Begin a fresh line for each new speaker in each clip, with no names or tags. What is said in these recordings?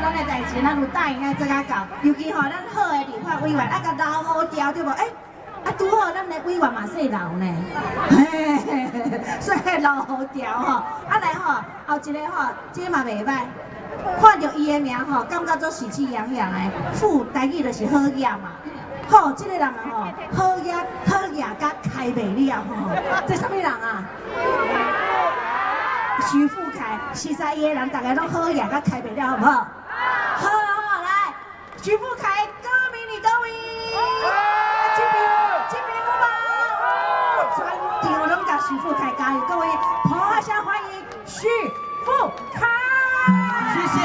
咱的代誌，咱有答應愛做甲到，尤其吼咱好的立法委員，啊，共留予牢對無？欸，啊，拄好咱的委員嘛姓劉呢，嘿，所以留予牢吼。啊來吼，後一個吼，這嘛袂䆀，看著伊的名吼，感覺做喜氣洋洋的。富台語就是好額嘛。好，這個人啊吼，好額好額佮開袂了吼。這啥物人啊？許富凱，熟似伊的人，逐家攏好額佮開袂了，好毋好？好，好，來，許富凱，歌迷佇佗位？這邊這邊有無？全場攏共許富凱加油，各位，掌聲歡迎許富凱。
謝謝，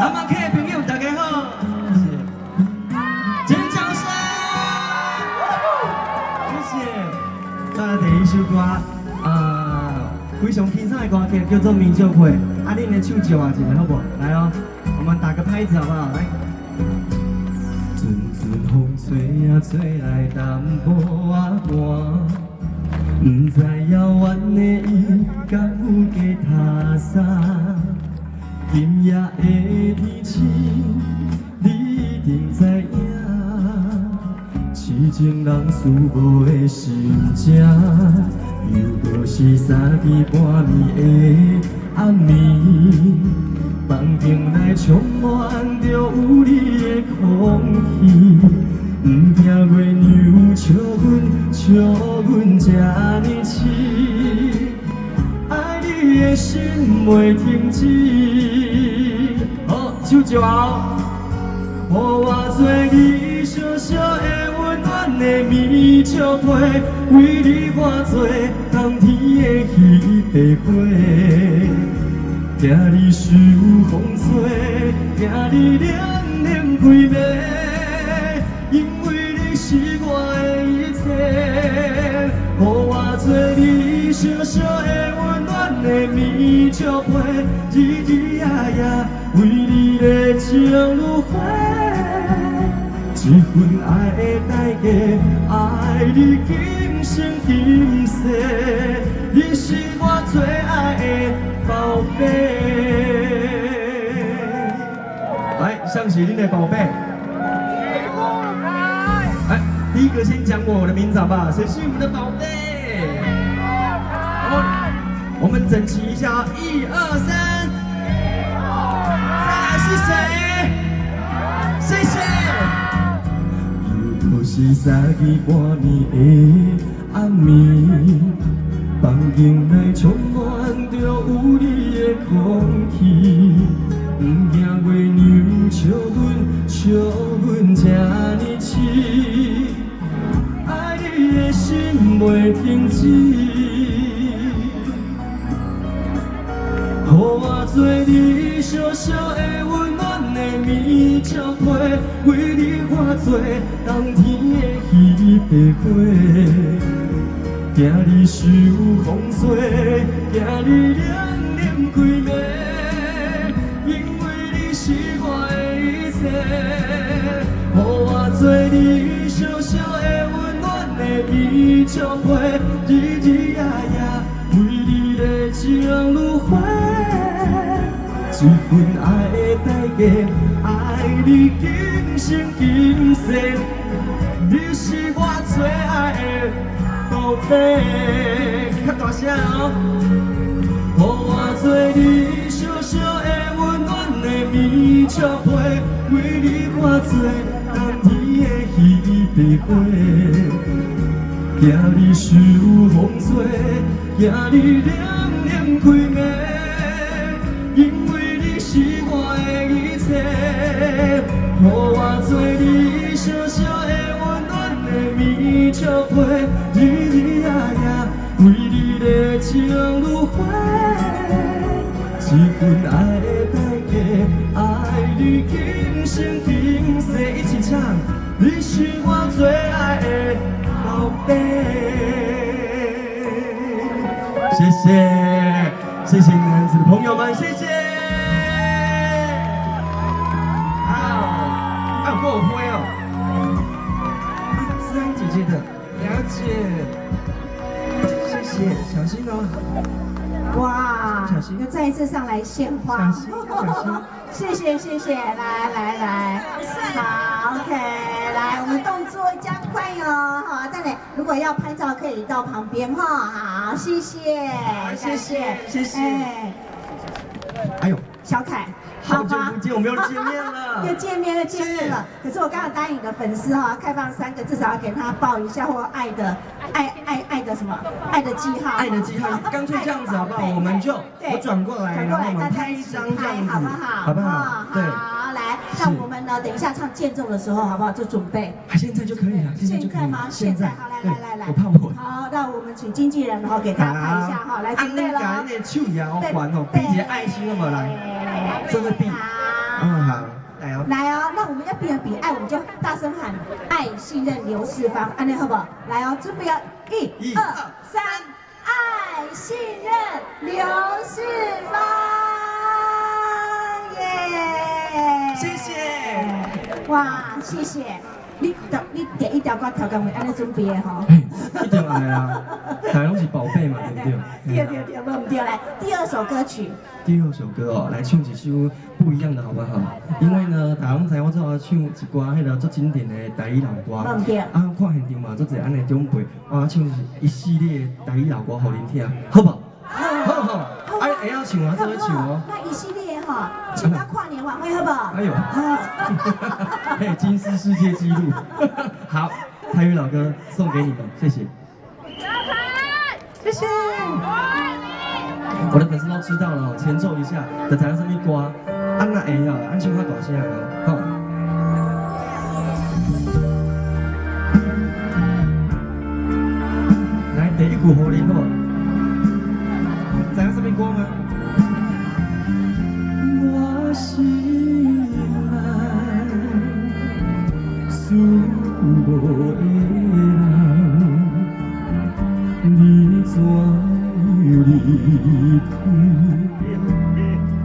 南馬客的朋友大家好，謝謝，掌聲，謝謝。再來第一首歌，啊，非常輕鬆的歌曲，叫做《面石皮》，啊，恁的手借我一下好無？來哦，我們打個拍子好不好？來。陣陣風吹啊吹來淡薄仔寒，毋知遙遠的伊敢有加讀衫。今夜的天晴，你一定知影，痴情人思無的心情，猶閣是三更半暝的暗暝，房間內充滿著有你的空氣，毋驚月娘笑阮，笑阮這呢痴。愛你的心袂停止。好，手借我，予我做你小小的溫暖的面石皮，為你化做冬天的彼塊花。驚你受風吹，驚你冷冷規暝，因為你是我的一切。予我做你小小的溫暖的面石皮，日日夜夜為你咧情如火。這份愛的代價，愛你今生今世，你是我最愛的寶貝。來，誰是恁的寶貝？來，第一個先講我的名字好不好？誰是我們的寶貝？好，我們整齊一下，一二三，再來是誰？謝謝。又是三更半暝的暗暝，房間內充滿著有你的空氣，毋驚月娘笑阮，笑阮這呢痴，愛你的心袂停止。予我做你小小的溫暖的面石皮，為你化做冬天的彼塊花。驚你受風吹，驚你冷冷規暝，因為你是我的一切。予我做你小小的溫暖的面石皮，日日夜夜為你咧情如火。這份愛的代價，愛你今生今世，你是我最愛的寶貝。較大聲哦！予我做你小小的溫暖的面石皮，為你化做冬天的彼塊花。驚你受風吹，驚你冷冷規暝，因為你是我的一切。予我做你小小的溫暖的面石皮，日日夜夜為你咧情如火。這份愛的代價，愛你今生今世，一起唱，你是我最愛的寶貝。謝謝，謝謝楠梓的朋友們，謝謝。好，啊，過灰哦。思安姐姐的了解，謝謝，小心哦。
哇，
小心。心。
又再一次上來獻花，
小心小心。
謝謝謝謝，來來來，好，OK，來，我們動作加快哦，好，再來，如果要拍照可以到旁邊哈，好，謝謝，
謝謝謝謝。
哎，
哎呦，
小凱，
好久不見，我們又見面了，
又見面又見面了。可是我剛剛答應你的粉絲哈，開放三個，至少要給他抱一下或愛的愛愛愛的什麼愛的記號，
愛的記號，乾脆這樣子好不好？我們就我轉過來，然後我們拍一張這樣子，
好不好？
好不好？對，
好，來，那我們呢？等一下唱間奏的時候，好不好？就準備。
現在就可以了，
現在嗎？現在，好，來來來來，
我怕我。
好，那我們請經紀人哈給他拍一下哈，來準備了。
那手搖環哦，比一個愛心那麼來，這個比，嗯好，來哦，
來哦，那我們要比比愛，我們就大聲喊愛信任劉世芳，按呢好不好？來哦，準備哦，一、二、三，愛信任劉世芳，耶！
謝謝，
哇，謝謝。你你第一條歌調工會按呢準備的吼？
一定愛啊，大家攏是寶貝嘛，對不對？
對對對，無毋對。來，第二首歌曲。
第二首歌哦，來唱一首不一樣的好不好？因為呢，大家攏知我做唱一寡彼个足經典的台語老歌。
無毋對。
啊，看現場嘛，足濟按呢長輩，我唱一系列台語老歌予恁聽，好無？好好。啊，會曉唱啊，做伙唱哦。
那一系列哈，唱到跨年晚會好不好？
哎呦，嘿，金氏世界紀錄。好，台語老歌送給你們，謝謝。謝謝。我的粉絲都知道了，前奏一下，就知影啥物歌，啊若會曉，按唱較大聲哦，好。來，第一句予恁好，知影啥物歌嗎？我心內思無的人，你怎樣離開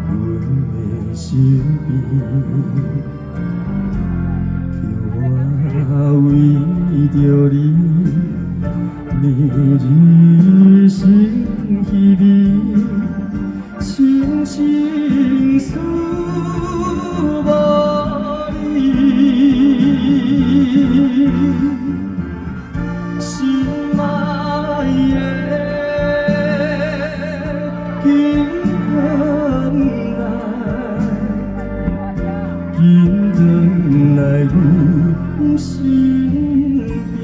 阮的身邊？叫我為著你，暝日生稀微，深深思無你。心愛的，緊轉來，緊轉來阮身邊。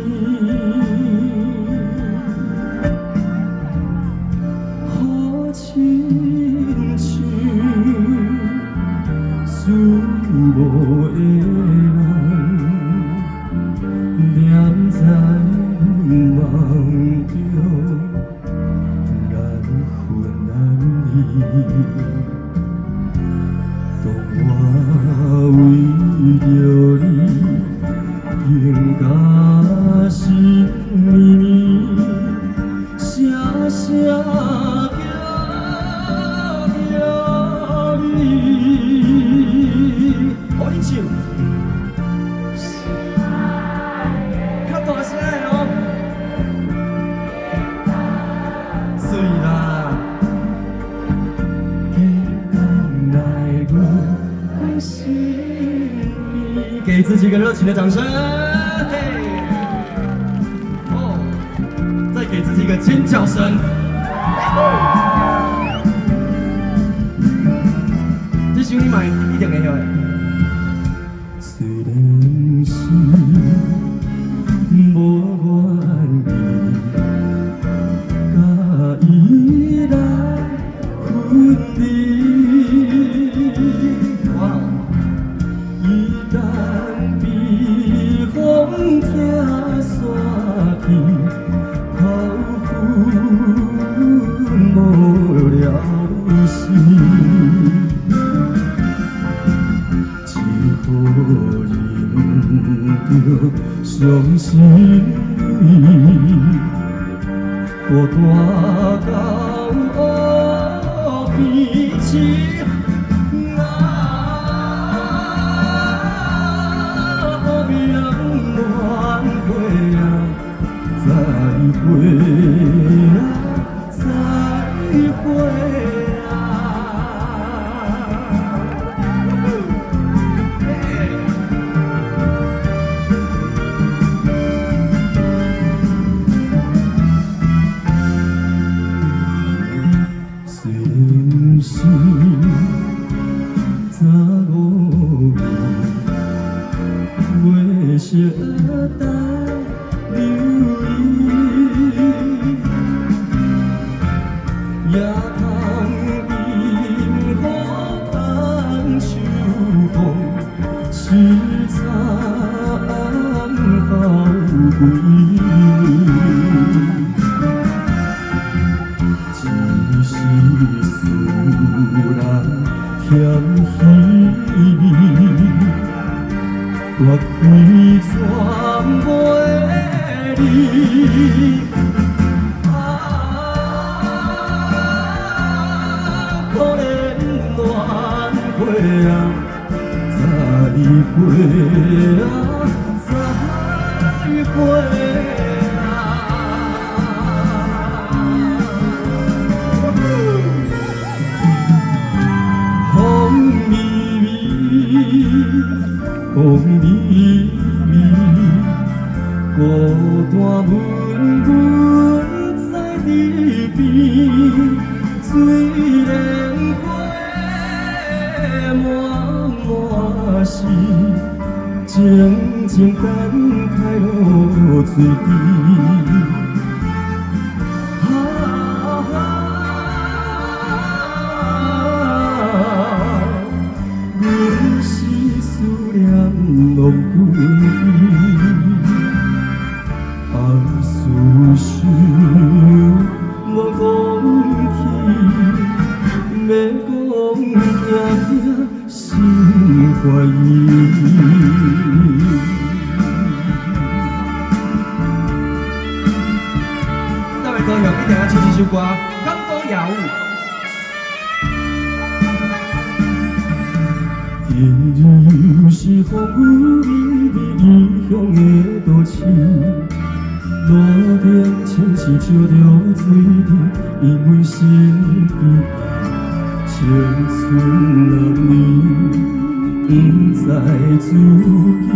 好親像思無的人，念在阮夢中，難分難離。當我為著你，更加心綿綿，聲聲叫著你。予恁唱，較大聲的哦，水啦！緊轉來阮身邊，給自己一個熱情的掌聲。嘿，哦，再給自己一個尖叫聲。這首你嘛一定會曉的。雖然是無願意，佮伊來分離。哇！一旦被風拆散去，頭昏無了時，只好忍著傷心淚，孤單到烏邊痴。啊，予人挽回啊，再會啊，再會啊。惜等流离。夜空阴雨通秋风，凄惨好归。只是思人嫌稀微，大开全袂离。啊，可怜恋花啊，再会啊，再会啊。风微微，风微微，孤单闷闷在耳边，水莲花满满是，静静等待露水滴。啊，阮是思念郎君伊，爱思想莫讲起，欲讲惊惊心怀疑。
转来高雄一定要唱这首歌，港都也有。
今日又是风雨微微异乡的都市，路顶亲像照著水滴，因阮心机青春男儿，不知自己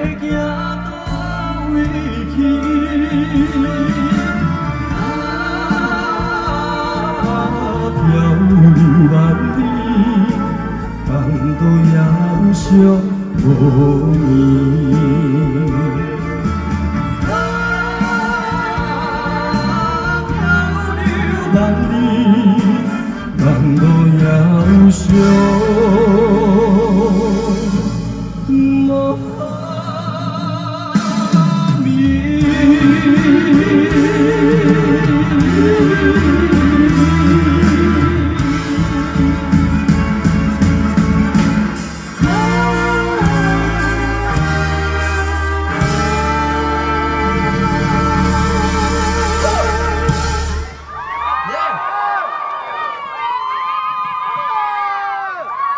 欲行佗位去。啊，漂流万里，江都遥相无眠。啊，漂流万里，江都遥相无眠。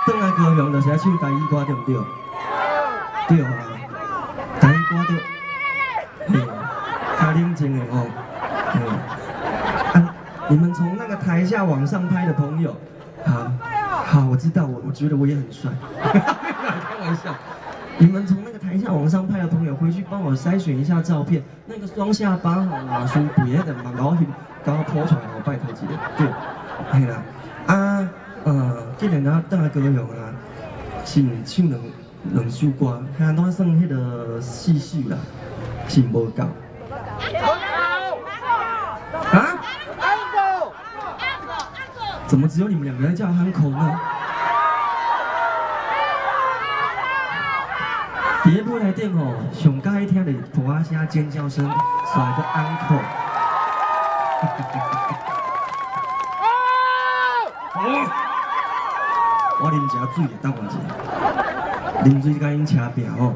转来高雄就是爱唱台语歌，对毋对？对啊，台语歌就嘿，較冷靜的哦。嘿，啊，你們從那個台下往上拍的朋友，好，好，我知道，我覺得我也很帥，開玩笑。你們從那個台下往上拍的朋友，回去幫我篩選一下照片，那個雙下巴吼，嘛傷肥，那個嘛𠢕翕，共我 po 出來，我拜託一下。對，嘿啦，啊，既然啊，轉來高雄啊，是毋唱兩首歌，遐拢算彼个四首啦，是無夠。啊？怎麼只有你們兩個在叫 uncle 呢？佇咧舞台頂吼，上佮意聽著噗仔聲、尖叫聲，煞閣 uncle。我啉一下水，等我一下，啉水共𪜶車拼吼。